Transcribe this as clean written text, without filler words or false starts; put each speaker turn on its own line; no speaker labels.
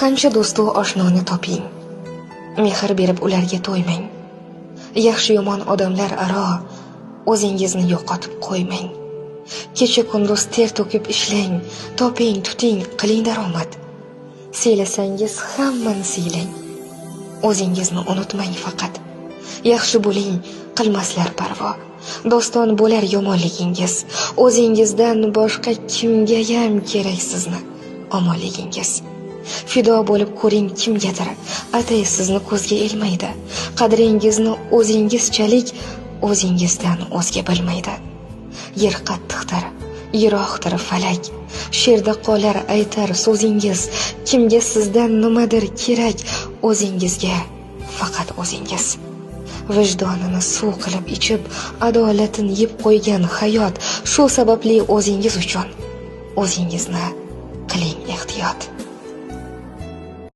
Qancha do'stu oshnoni toping, mehr berib ularga to'ymang. Yaxshi yomon odamlar aro o'zingizni yo'qotib qo'ymang. Kecha kunduz ter to'kib ishlang, toping, tuting, qiling daromad. Siylasangiz hammani siylang. O'zingizni unutmang faqat. Yaxshi bo'ling, qilmaslar parvo. Doston bo'lar yomonligingiz. O'zingizdan boshqa kimgayam kerak sizni omonligingiz. Fido bo'lib ko'ring kimgadir, atay sizni ko'zga ilmaydi. Qadringizni o'zingizchalik o'zingizdan o'zga bilmaydi. Yer qattiqdir, yiroqdir falak. Sherda qolar aytar so'zingiz. Kimga sizdan nimadir kerak, o'zingizga faqat o'zingiz. Vijdonini suv qilib ichib, adolatini yeb qo'ygan hayot, shu sababli o'zingiz uchun o'zingizni qiling ehtiyot.